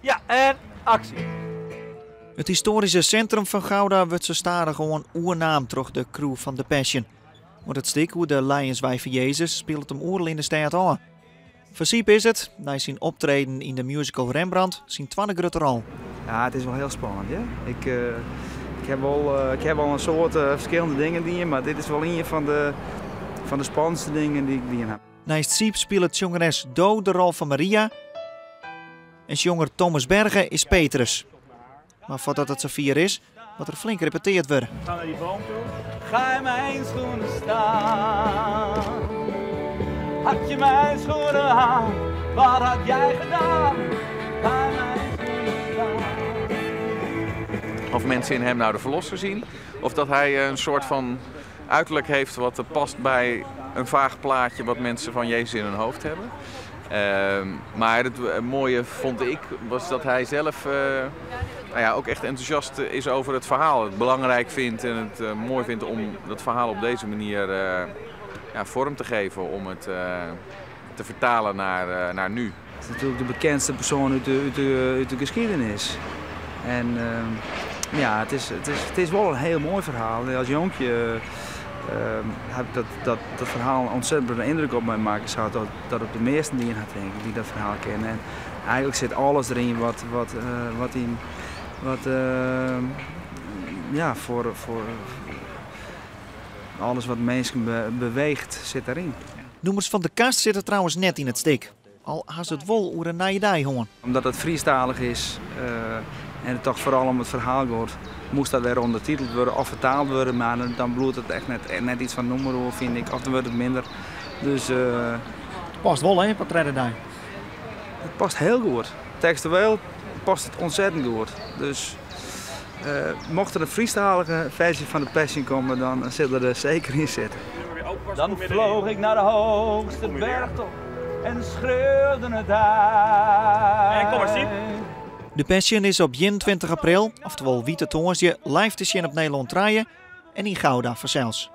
Ja, en aksje! It histoaryske sintrum fan Gouda wurdt sa stadichoan oernaam troch de crew fan The Passion. Want it stik oer de lijenswei fan Jezus spilet him oeral yn de stêd ôf. Foar Syb is it, nei syn optreden yn de musical Rembrandt, syn twadde grutte rol. Ja, it is wol hiel spannend. Ja. Ik, ik ha wol, ik ha wol in soad ferskillende dingen dien, mar dit is wol ien fan de, fan de spannendste dingen dy't ik dien ha. Neist Syb spilet sjongeres Do de rol fan Maria en sjonger Thomas Berge is Petrus. Mar foardat it safier is, moat der flink repeteard wurde. Ga naar die boom toe. Ga in mijn schoenen staan. Had je mijn schoenen aan, wat had jij gedaan? Ga in mijn schoenen staan. Of mensen in hem nou de verlosser zien, of dat hij een soort van uiterlijk heeft wat past bij een vaag plaatje wat mensen van Jezus in hun hoofd hebben. Maar het mooie vond ik was dat hij zelf nou ja, ook echt enthousiast is over het verhaal. Het belangrijk vindt en het mooi vindt om dat verhaal op deze manier ja, vorm te geven. Om het te vertalen naar nu. Het is natuurlijk de bekendste persoon uit de geschiedenis. En ja, het is wel een heel mooi verhaal. Als jonkje heb ik dat verhaal ontzettend een indruk op mij maken. Zou dat op de meeste dingen had, denk ik, die dat verhaal kennen. En eigenlijk zit alles erin wat, ja, voor alles wat mensen beweegt, zit daarin. Nûmers fan de kast sitte trouwens net yn it stik. Al ha se it wol oer in nije dei hân. Omdat it Frysktalich is en it toch foaral om it ferhaal giet, moast dat wer ûndertiteld wurde of fertaald wurde, mar dan bliuwt it echt net yts fan nûmer oer, fyn ik, of dan wurdt it minder. Dus, Past wol, hè, op de tredde dei. It past hiel goed. Tekstueel past it ontzettend goed. Dus mocht der in Frysktalige ferzje fan de Passion komme, dan sil er der seker yn sitte. Dan vloog ik naar de hoogste bergtop en schreeuwde het uit. En kom maar, Syb. De Passion is op 21 april, oftewol Wite Tongersdei, live te sjen op Nederlân 3 en yn Gouda fansels.